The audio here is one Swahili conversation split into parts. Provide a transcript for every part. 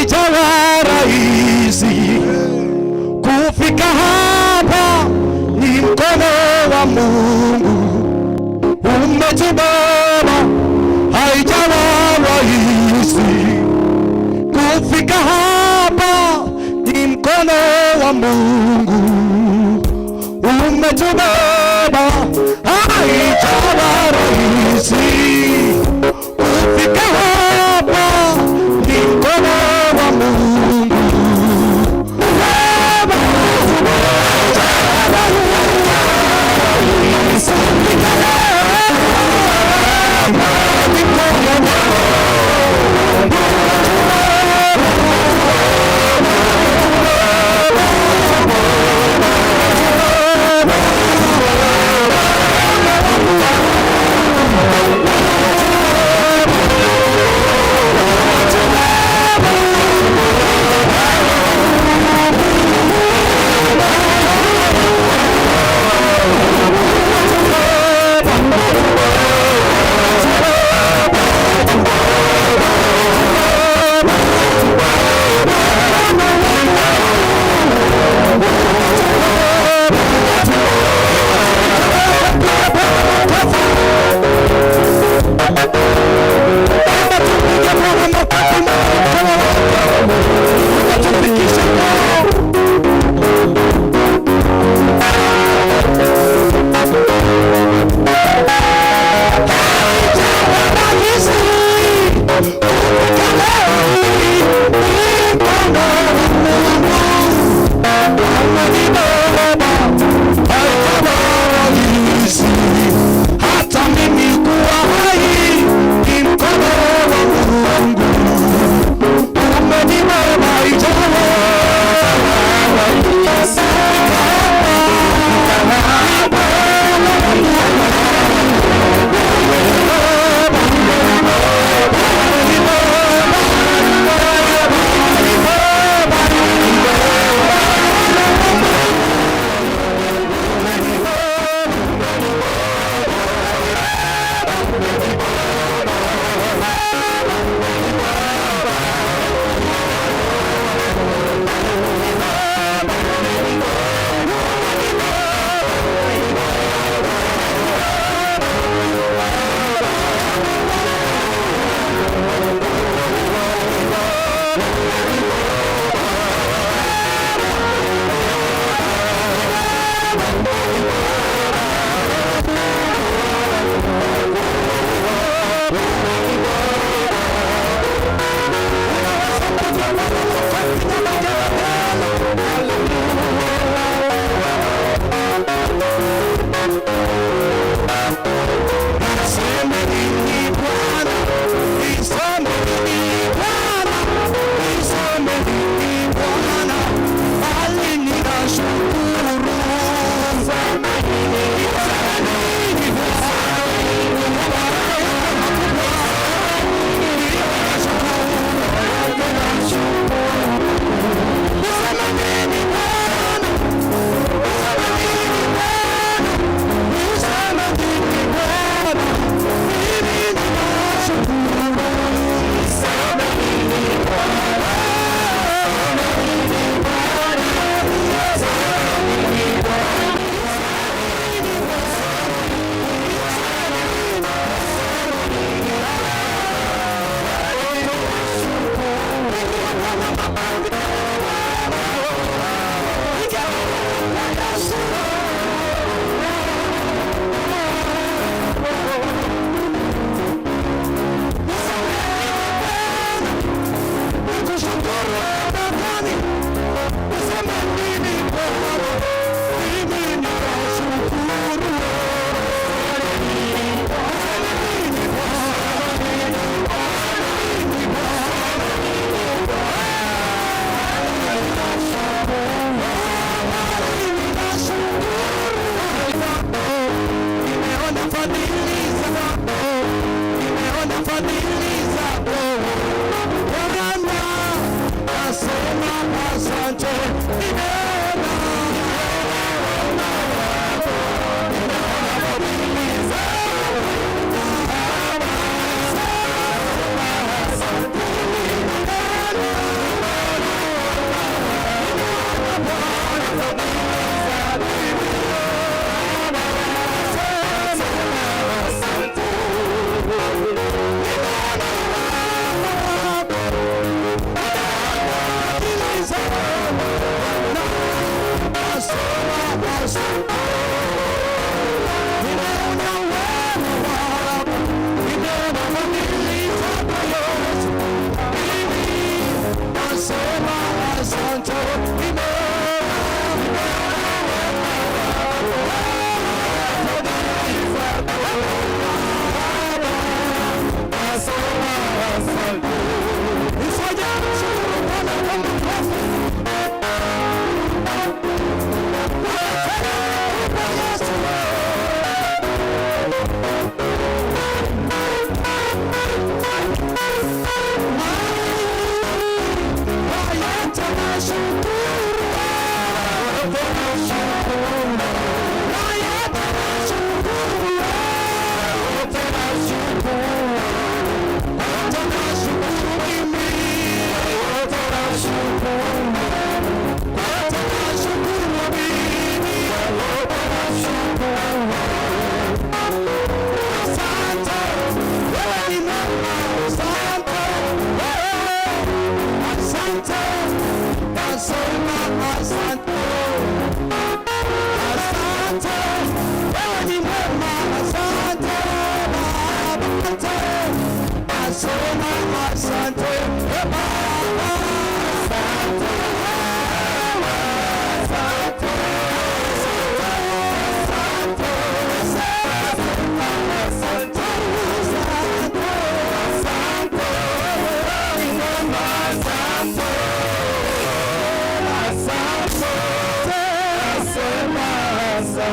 Haijawa rahisi kufika hapa, ni mkono wa Mungu umetubeba. Haijawa rahisi kufika hapa, ni mkono wa Mungu umetubeba. Haijawa rahisi kufika hapa, ni mkono wa Mungu.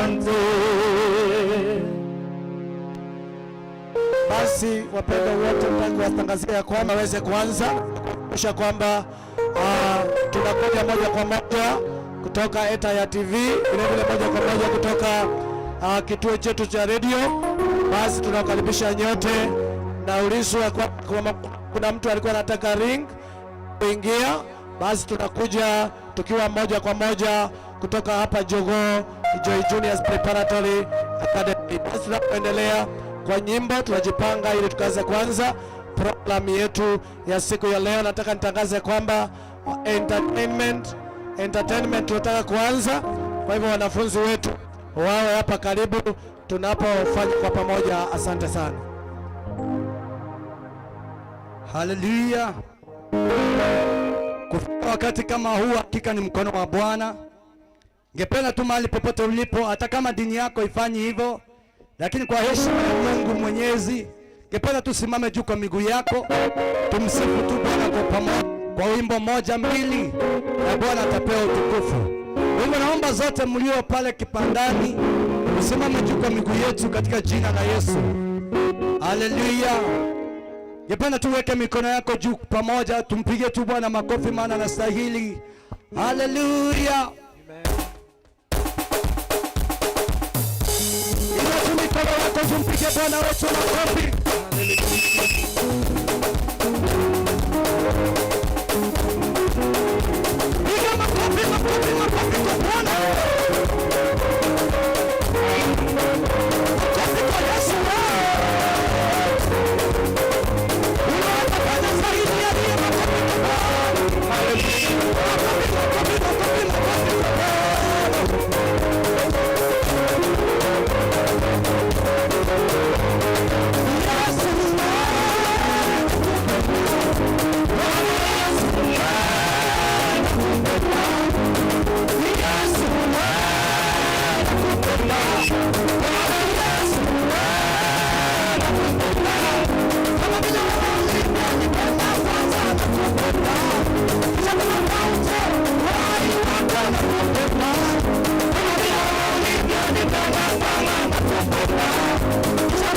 Asante. Basi wapendwa wote, nataka kuwatangazia ya kwamba waweze kuanza kisha kwamba tunakuja moja kwa moja kutoka Eta ya TV, vile vile moja kwa moja kutoka kituo chetu cha redio. Basi tunawakaribisha nyote. Naulizwa kwa kuna mtu alikuwa anataka ring kuingia, basi tunakuja tukiwa moja kwa moja kutoka hapa Jogoo Joy Juniors Preparatory Academy. Basi tunapoendelea kwa nyimbo, tunajipanga ili tukaanze kwanza programu yetu ya siku ya leo. Nataka nitangaze kwamba entertainment tunataka kuanza. Kwa hivyo wanafunzi wetu wawe hapa karibu tunapofanya kwa pamoja. Asante sana. Haleluya! Kufika wakati kama huu hakika ni mkono wa Bwana. Ngependa tu mahali popote ulipo, hata kama dini yako ifanyi hivyo, lakini kwa heshima ya Mungu Mwenyezi, ngependa tusimame juu kwa miguu yako, tumsifu tu Bwana kwa pamoja, kwa wimbo moja mbili, na Bwana atapewa utukufu. Kwa hivyo naomba zote mlio pale kipandani, tusimame juu kwa miguu yetu katika jina la Yesu. Haleluya! Ngependa tuweke mikono yako juu pamoja, tumpige tu Bwana makofi, maana anastahili. Haleluya! Inua tu mikono yako, tumpige Bwana wetu makofi. Piga makofi, makofi, makofi kwa Bwana. Makofi kwa Yesu. Unaweza zaidi ya hiyo, makofi kwa Bwana. Makofi, makofi, makofi, makofi kwa Bwana. Yesu, Yesu, Yesu, kama vile ulivyonipenda kwanza nakupenda, kisha uhai wako nakupenda, kama vile ulivyonipenda kwanza nakupenda, kisha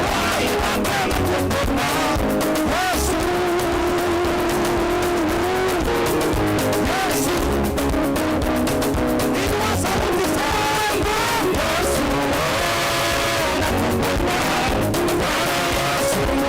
uhai wako nakupenda. Yesu, Yesu, inua sauti sema, Yesu, nakupenda. Yesu, Yesu,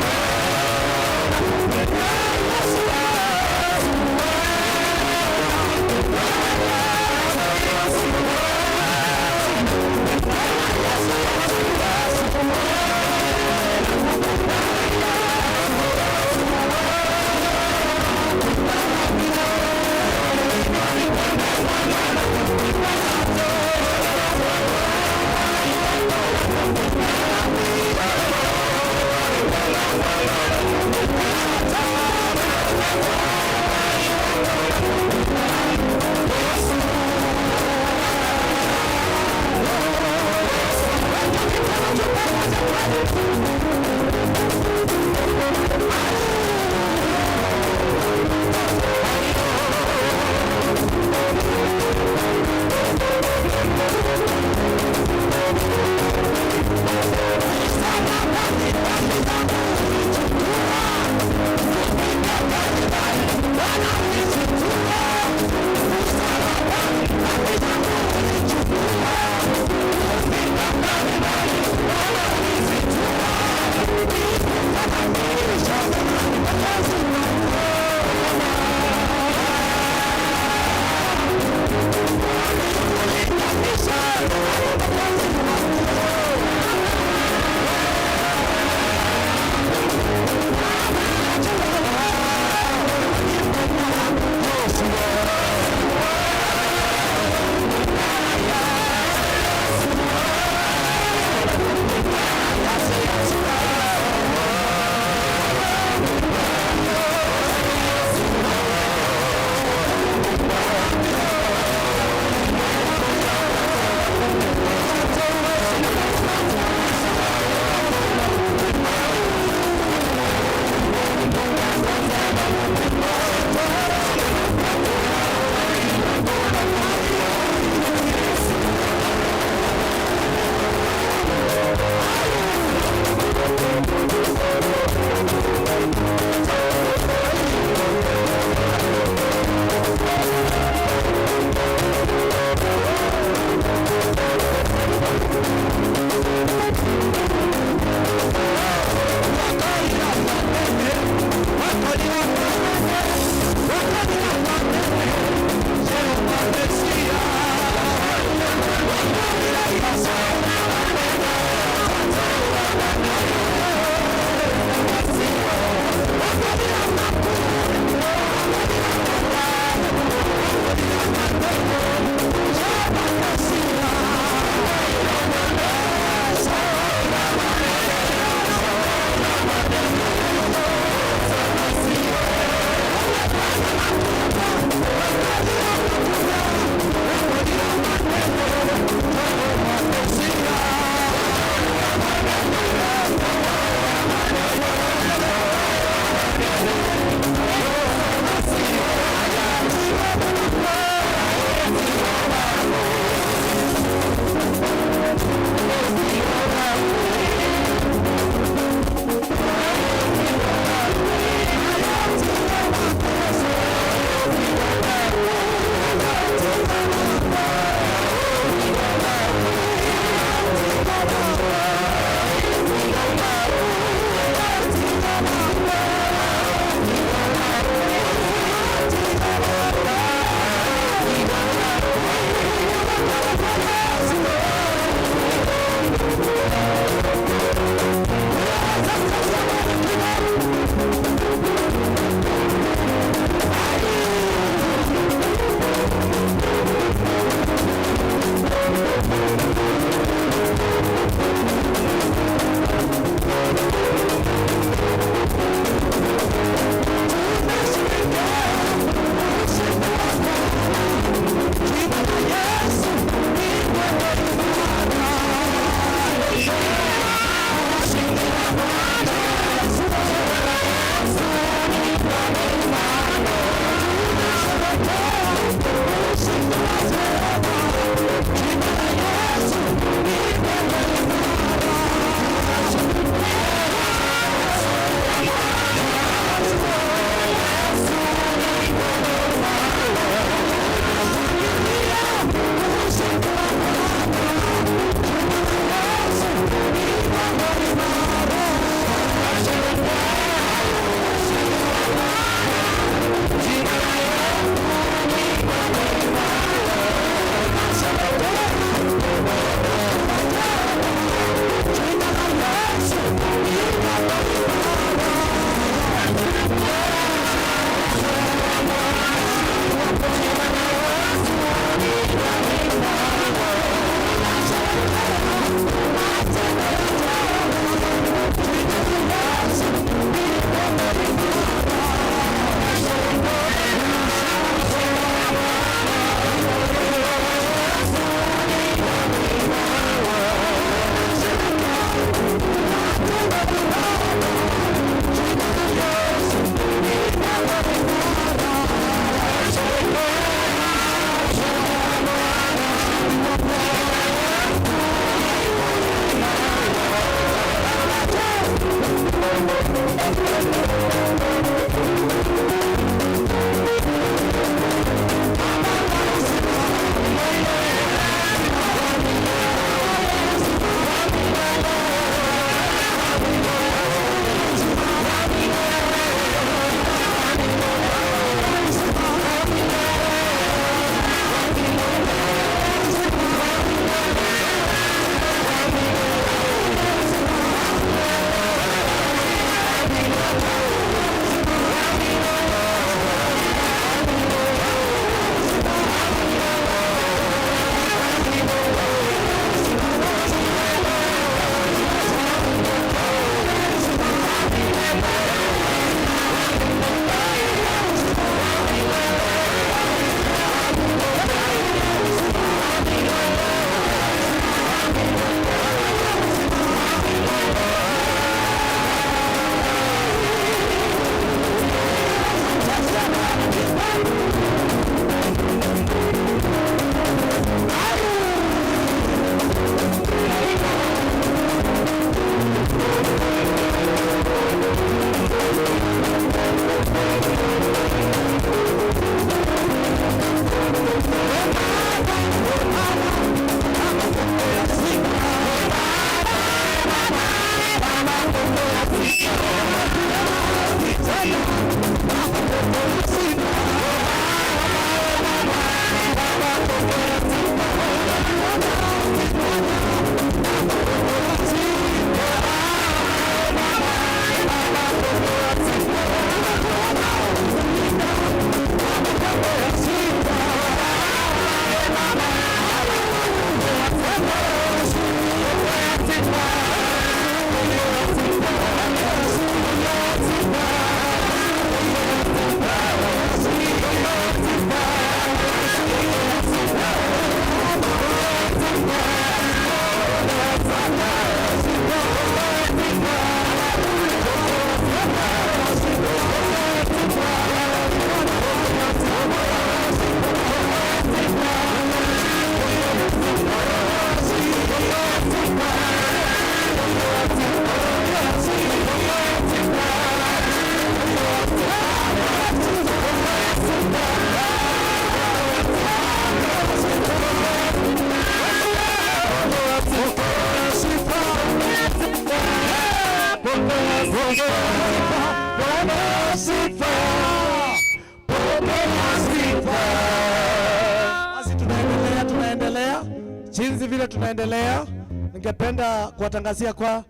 Jinsi vile tunaendelea, ningependa kuwatangazia kwa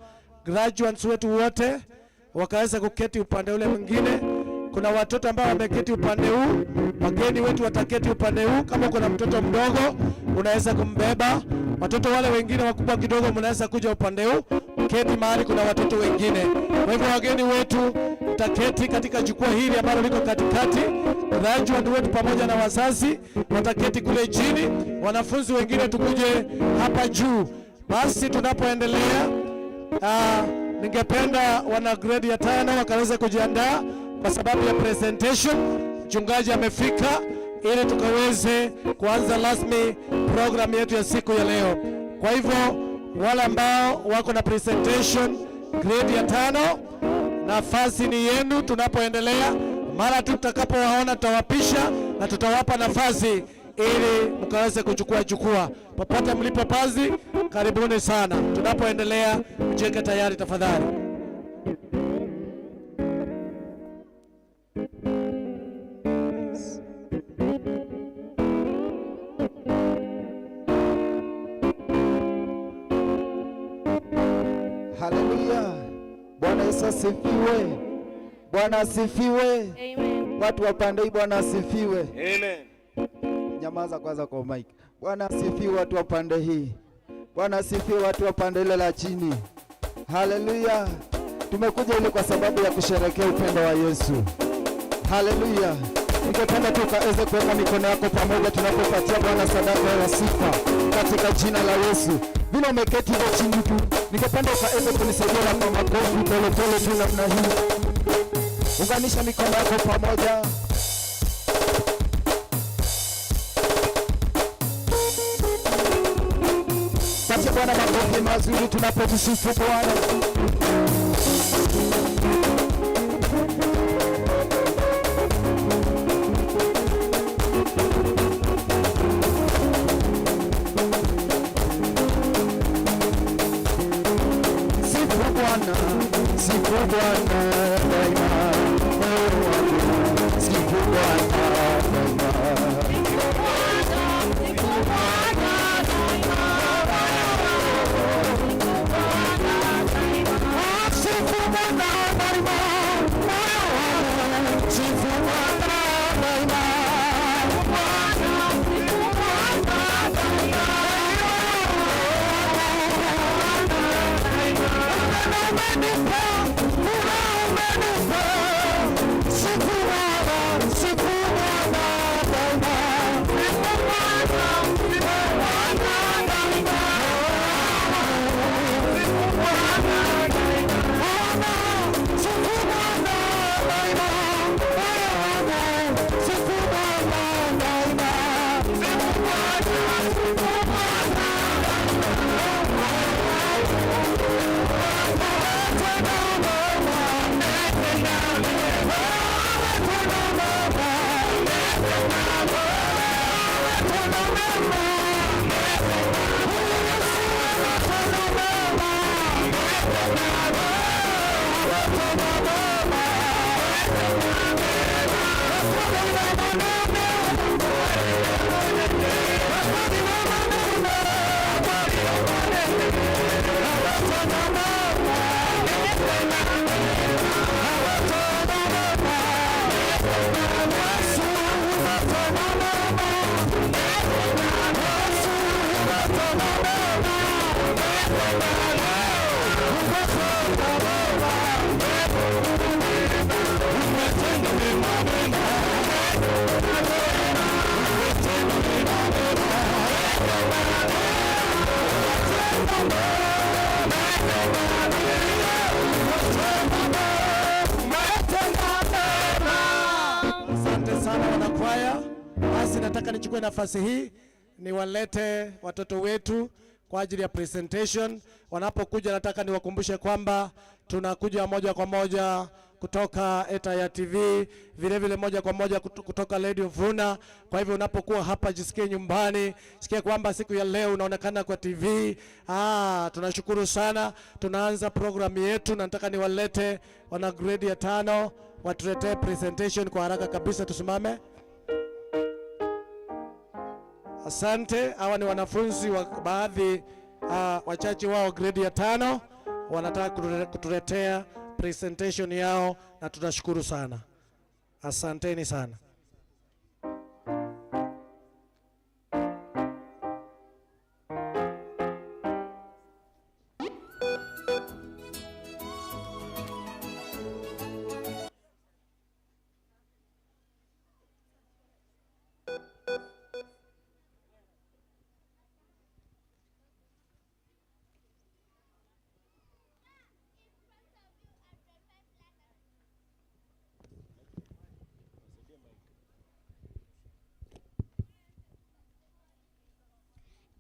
graduates wetu wote wakaweza kuketi upande ule mwingine. Kuna watoto ambao wameketi upande huu, wageni wetu wataketi upande huu. Kama uko na mtoto mdogo unaweza kumbeba. Watoto wale wengine wakubwa kidogo mnaweza kuja upande huu, keti mahali kuna watoto wengine. Kwa hivyo wageni wetu mtaketi katika jukwaa hili ambalo liko katikati. Graduate wetu pamoja na wazazi wataketi kule chini, wanafunzi wengine tukuje hapa juu. Basi tunapoendelea, ningependa wana grade ya 5 wakaweza kujiandaa kwa sababu ya presentation. Mchungaji amefika ili tukaweze kuanza rasmi program yetu ya siku ya leo. Kwa hivyo wale ambao wako na presentation grade ya 5, nafasi ni yenu. Tunapoendelea, mara tu tutakapowaona tutawapisha na tutawapa nafasi ili mkaweze kuchukua jukwaa popote mlipo. Pazi, karibuni sana. Tunapoendelea, mjiweke tayari tafadhali. Haleluya! Bwana Yesu asifiwe. Bwana asifiwe. Amen. Watu wa pande hii, Bwana asifiwe. Amen. Nyamaza kwanza kwa mic. Bwana asifiwe, watu wa pande hii. Bwana asifiwe, watu wa pande ile la chini. Haleluya! Tumekuja ili kwa sababu ya kusherehekea upendo wa Yesu. Haleluya! Ningependa tu ukaweze kuweka mikono yako pamoja tunapopatia Bwana sadaka ya sifa katika jina la Yesu. Vile umeketi hivyo chini tu, ningependa ukaweze kunisaidia na kwa makofi polepole tu namna hii. Unganisha mikono yako pamoja. Patia Bwana makofi mazuri tunapomsifu Bwana. Sifu Bwana, sifu Bwana daima, moyo wangu, sifu Bwana daima. Sifu Bwana daima, moyo wangu, sifu Bwana daima. Umenipa, umenipa, sifu Bwana, sifu Bwana daima. Sifu Bwana, sifu Bwana daima. Sifu Bwana daima. Sifu Bwana daima. Moyo wangu, sifu Bwana daima. Sifu Bwana, sifu Bwana. Asante sana wanakwaya. Basi nataka nichukue nafasi hii niwalete watoto wetu kwa ajili ya presentation. Wanapokuja, nataka niwakumbushe kwamba tunakuja moja kwa moja kutoka Etaya TV, vile vile moja kwa moja kutoka Radio Vuna. Kwa hivyo unapokuwa hapa jisikie nyumbani, sikia kwamba siku ya leo unaonekana kwa TV. Tunashukuru sana. Tunaanza programu yetu na nataka niwalete wana grade ya 5 watuletee presentation kwa haraka kabisa. Tusimame. Asante. Hawa ni wanafunzi wa baadhi, wachache wao grade ya 5, wanataka kutuletea presentation yao na tunashukuru sana. Asanteni sana.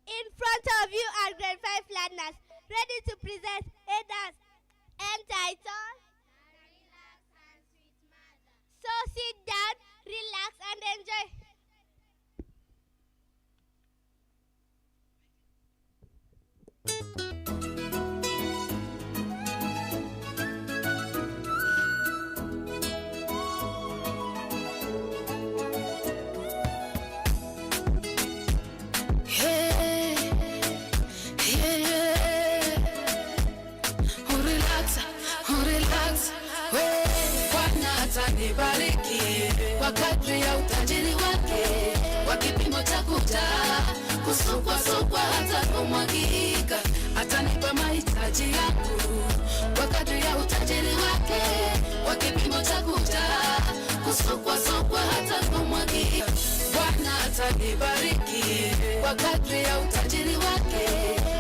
In front of you are grade 5 learners, ready to present a dance entitled Relax and Sweet Mother. So sit down, relax and enjoy. Hey, yeah. Relax, relax, we. Bwana atanibariki kwa kadri ya utajiri wake, kwa kipimo cha kujaa, kusukwa sukwa hata kumwagika. Atanipa mahitaji yangu kwa kadri ya utajiri wake, kwa kipimo cha kujaa, kusukwa sukwa hata kumwagika. Bwana atanibariki kwa kadri ya utajiri wake,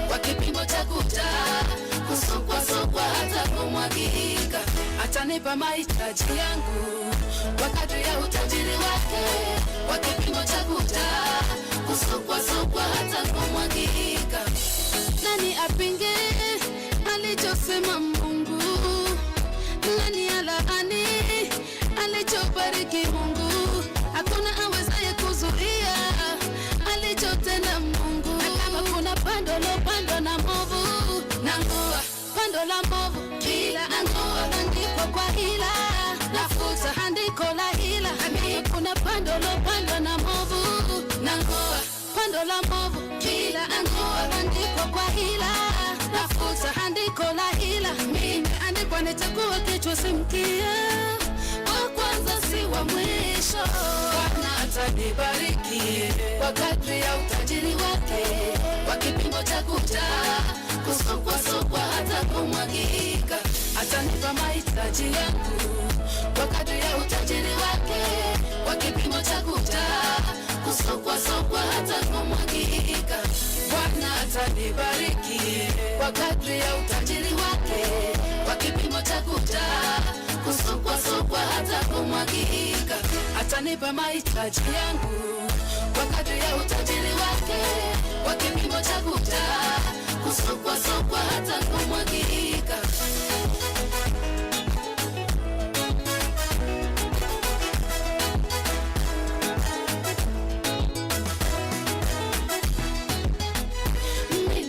kwa kipimo cha kujaa, kusukwa sukwa hata kumwagika. Atanipa mahitaji yangu kwa kadri ya utajiri wake, kwa kipimo cha kujaa, kusukwa sukwa hata kumwagika. Nani apinge alichosema Mungu? Nani alaani alichobariki Mungu? Hakuna awezaye kuzuia alichotenda Mungu. Na kama kuna pando lopandwa na movu, nang'oa pando la movu, kila nang'oa andiko kwa hila, nafuta andiko la hila. Na kama kuna pando lopandwa na movu, nang'oa pando la movu, kila nang'oa andiko kwa hila, nafuta andiko la hila. Mimi andikwa nitakuwa kichwa si mkia, wa kwanza si wa mwisho. Bwana atanibariki kwa kadri ya utajiri wake, kwa kipimo cha kujaa, kusukwa sukwa hata kumwagika. Atanipa mahitaji yangu kwa kadri ya utajiri wake, kwa kipimo cha kujaa, kusukwa sukwa hata kumwagika. Bwana atanibariki kwa kadri ya utajiri wake, kwa kipimo cha kujaa, kusukwa sukwa hata kumwagika. Atanipa mahitaji yangu kwa kadri ya utajiri wake, kwa kipimo cha kujaa, kusukwa sukwa hata kumwagika.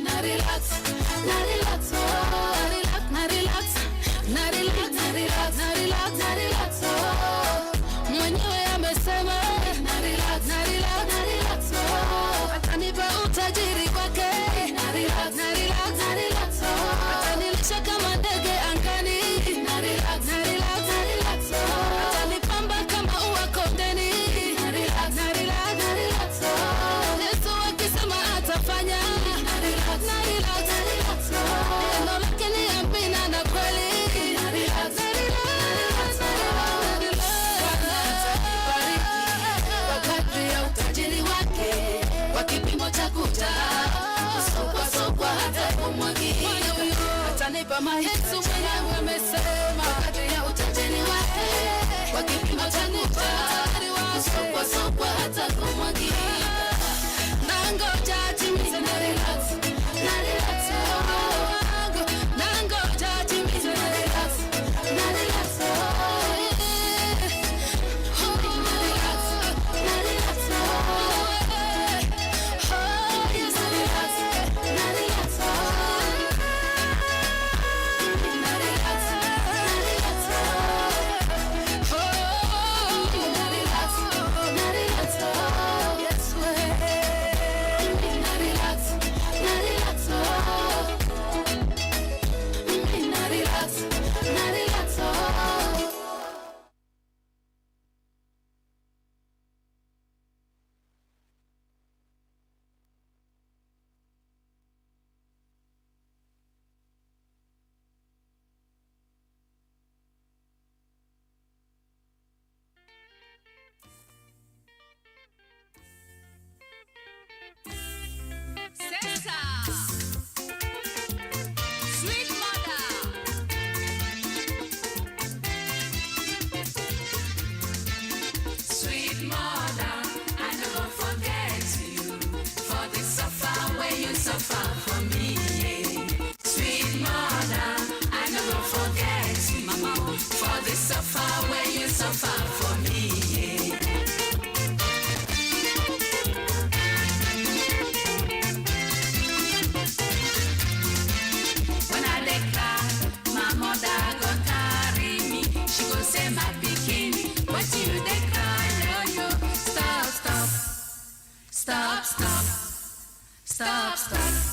Na relax, na relax, oh, na relax, na relax, na relax, na relax, na relax, oh. Mwenyewe amesema na relax, na relax, na relax, oh. Atanipa utajiri wake, na relax, na relax, na relax, oh. Atanilisha kama ndege angani, na relax, na relax, na relax, oh. Atanipamba kama ua kondeni, na relax, na relax, na relax, oh. Yesu akisema atafanya, na relax, na relax, na relax, oh. Neno lake ni amina na kweli, na relax, na relax, na relax. Bwana atanibariki kwa kadri ya utajiri wake, kwa kipimo cha kujaa, kusukwa sukwa hata kumwagika. Atanipa mahitaji yangu amesema, kwa kadri ya utajiri wake, kwa kipimo cha kujaa, kusukwa sukwa hata kumwagika. Nangoja timize, na relax, na relax, oh. Nangoja timize, na relax, na relax, oh. Na relax, na relax, oh. Oh, yes, na relax, na relax, oh. Na relax, na relax, oh. Oh.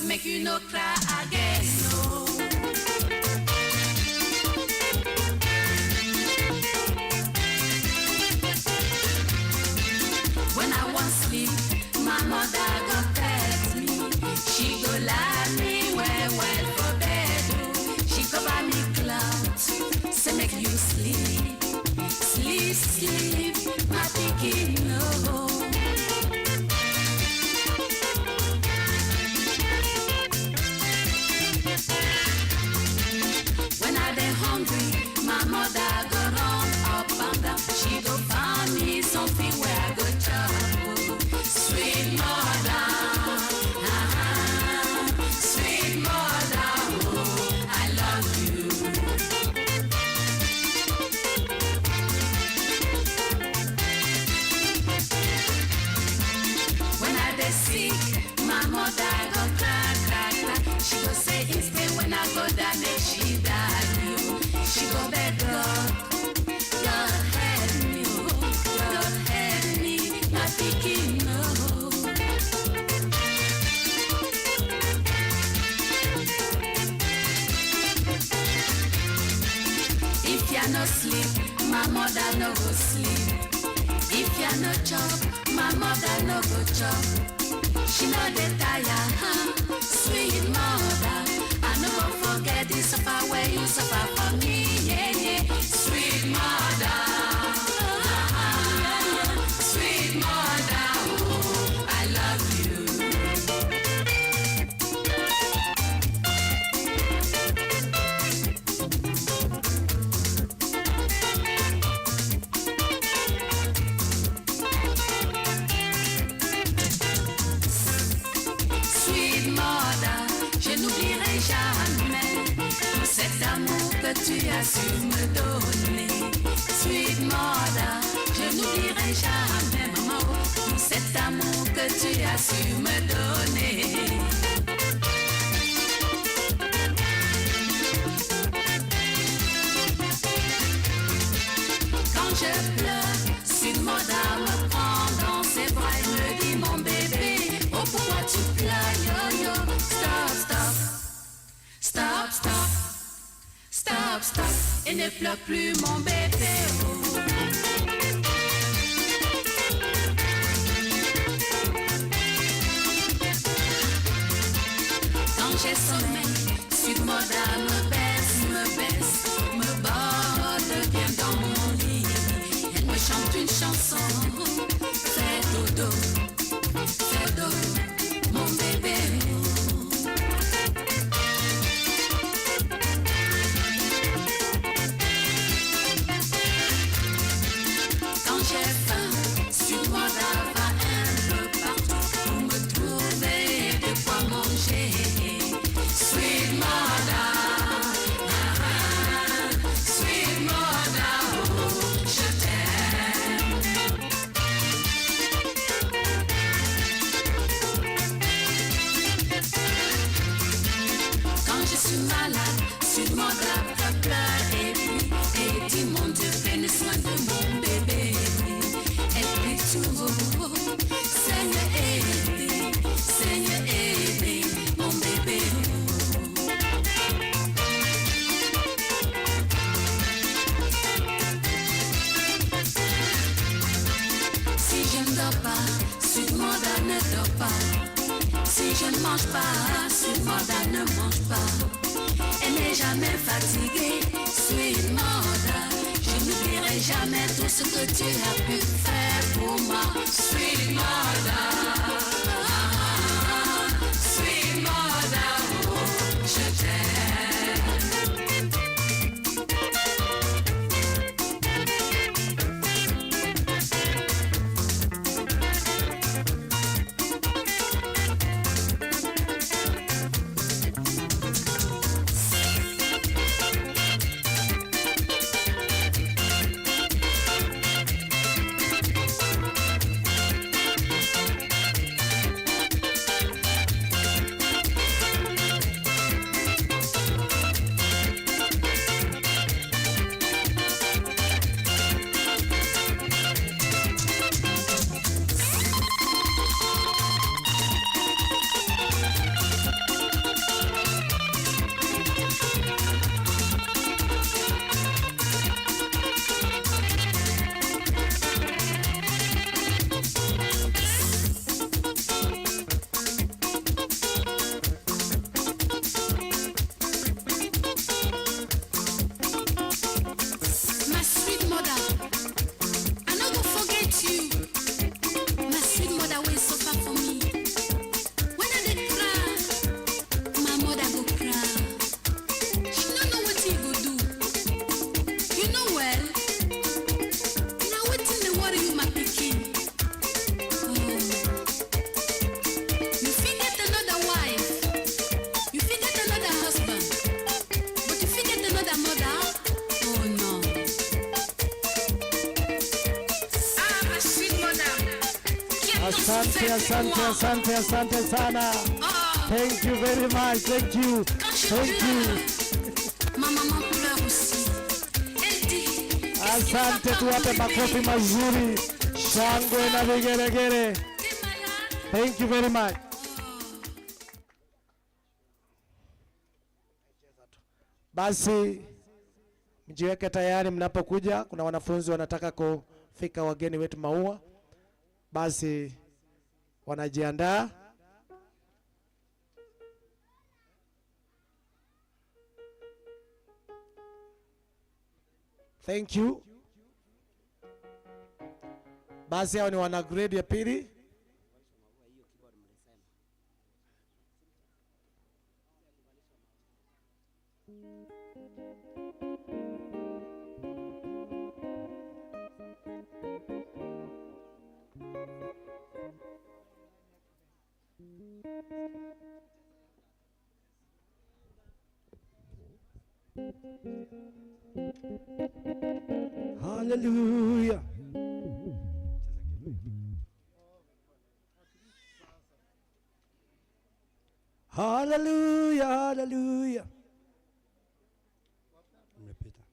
Make you no cry again, no. When I want sleep, my mother go pet me. She go lie me well well for bed. Oh. She cover me cloth, say make you sleep, sleep, sleep, my pikin no. When I dey hungry, my mother go run up and down. She go find me something where I go chop. Oh. Sweet mother, ah, sweet mother, oh, I love you. When I dey sick, my mother go cry, cry, cry. She go say instead when I go down, make she die. You. She go beg God, God help me, oh, God help me, my pikin no. If you no sleep, my mother no go sleep. If you no chop, my mother no go chop. She no dey tire, huh? Sweet mother. I no go forget the suffer where you suffer for me, yeah, yeah. Sweet mother, ah, sweet mother, oh, I love you. Sweet mother, je n'oublierai jamais tout cet amour que tu as su me donner. Sweet mother, je n'oublierai jamais, maman, tout cet amour que tu as su me donner. Quand je pleure, sweet mother me prend dans ses bras et me dit mon bébé, oh pourquoi tu pleures, yo yo, stop, stop, stop, stop, stop, stop, et ne pleure plus mon bébé. Oh. Quand j'ai sommeil, sweet mother me baisse, me borde bien dans mon lit. Elle me chante une chanson, fais dodo, fais dodo, mon bébé. Quand j'ai faim, sweet mother va un peu partout pour me trouver de quoi manger. Sweet mother, ah, sweet mother, oh, je t'aime. Quand je suis malade, sweet mother pleure, pleure et puis et dit mon Dieu, prenez soin de mon bébé. Elle prie tout haut, Seigneur aide, Seigneur aide mon bébé. Si je ne dors pas, sweet mother ne dort pas. Si je ne mange pas, sweet mother ne mange pas. Elle n'est jamais fatiguée, sweet mother. Je n'oublierai jamais tout ce que tu as pu faire pour moi, sweet mother. Ah, sweet mother, oh, je t'aime. Asante, asante, asante, asante sana. Thank you very much. Thank you. Thank you. Asante, tuwape makofi mazuri, shangwe na vigelegele. Thank you very much. Basi mjiweke tayari mnapokuja, kuna wanafunzi wanataka kufika wageni wetu maua, basi wanajiandaa. Thank you. Basi hao ni wana grade ya pili. Hallelujah. Hallelujah, hallelujah. Nimepita.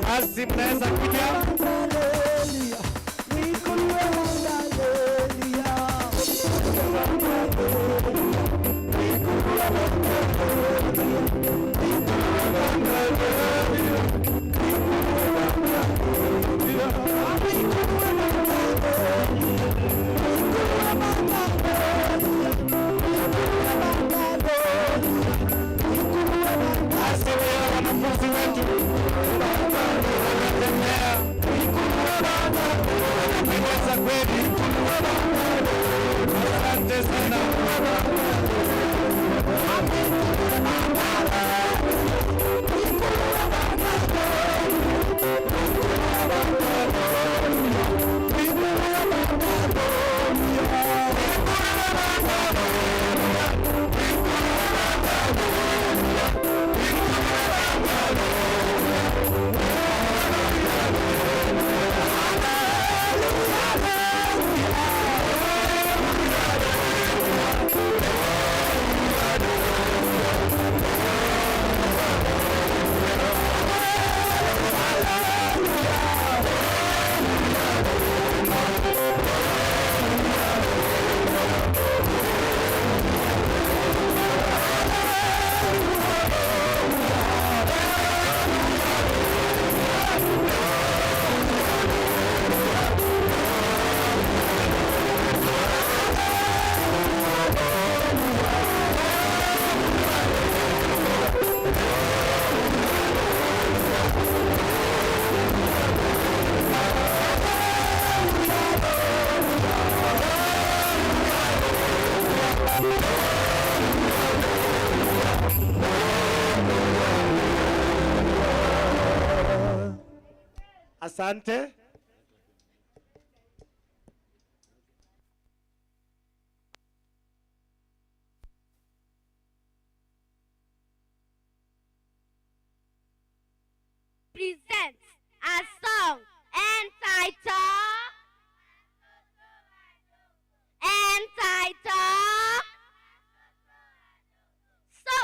Basi mnaweza kuja. Basi leo wanafunzi wetu wanatembea, wanapendeza kweli. Asante sana. Asante. Presents a song entitled. So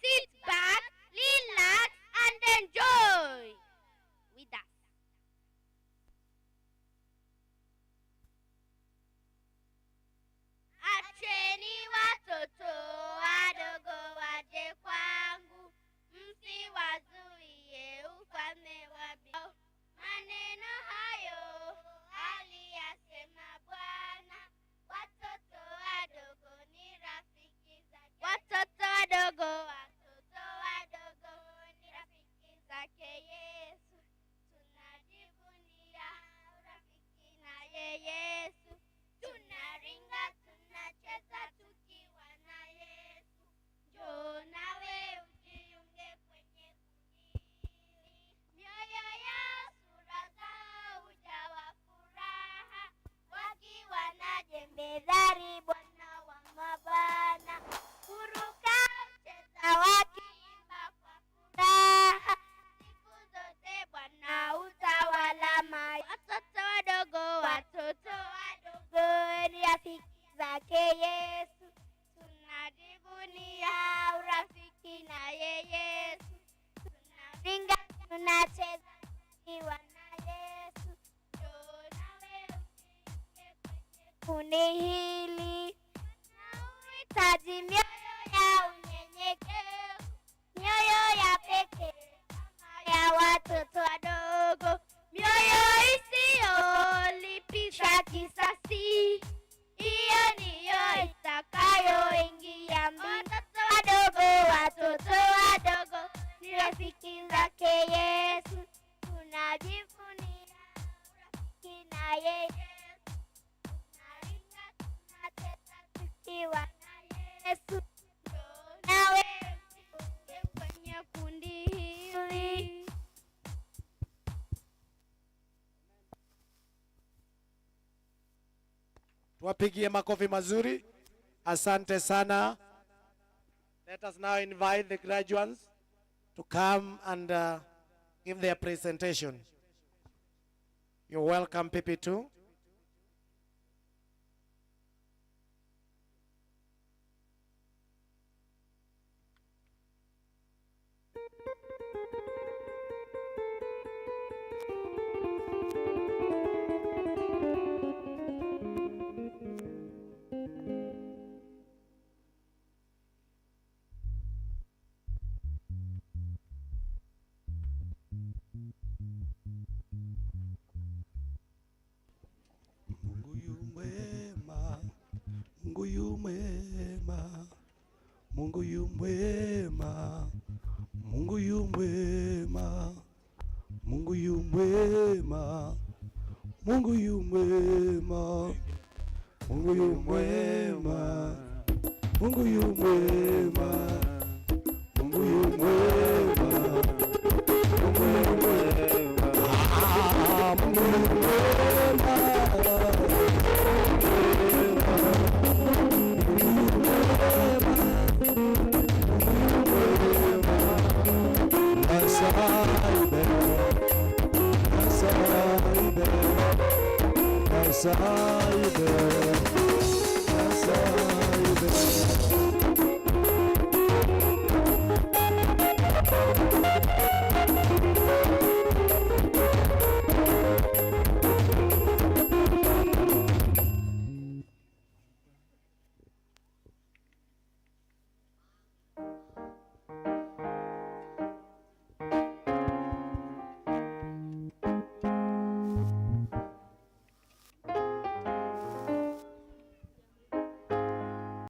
sit back, relax, and enjoy with us. Yesu. Tunajivunia urafiki naye Yesu. Tunaringa, tunacheza tukiwa na Yesu. Njoo nawe ujiunge kwenye kundi hili. Tunahitaji mioyo ya unyenyekevu, mioyo ya pekee kama ya watoto wadogo, mioyo isiyolipiza kisasi. Hiyo ndiyo itakayoingia mbinguni. Watoto wadogo, watoto wadogo ni rafiki zake Yesu. Tunajivunia urafiki naye Yesu. Tunaringa, tunacheza tukiwa na Yesu. Njoo nawe ujiunge kwenye kundi hili. Tuwapigie makofi mazuri. Asante sana. Let us now invite the graduates to come and give their presentation. You're welcome, PP2. Mungu yu mwema, Mungu yu mwema, Mungu yu mwema, Mungu yu mwema, Mungu yu mwema, Mungu yu mwema, Mungu yu mwema, Mungu yu mwema.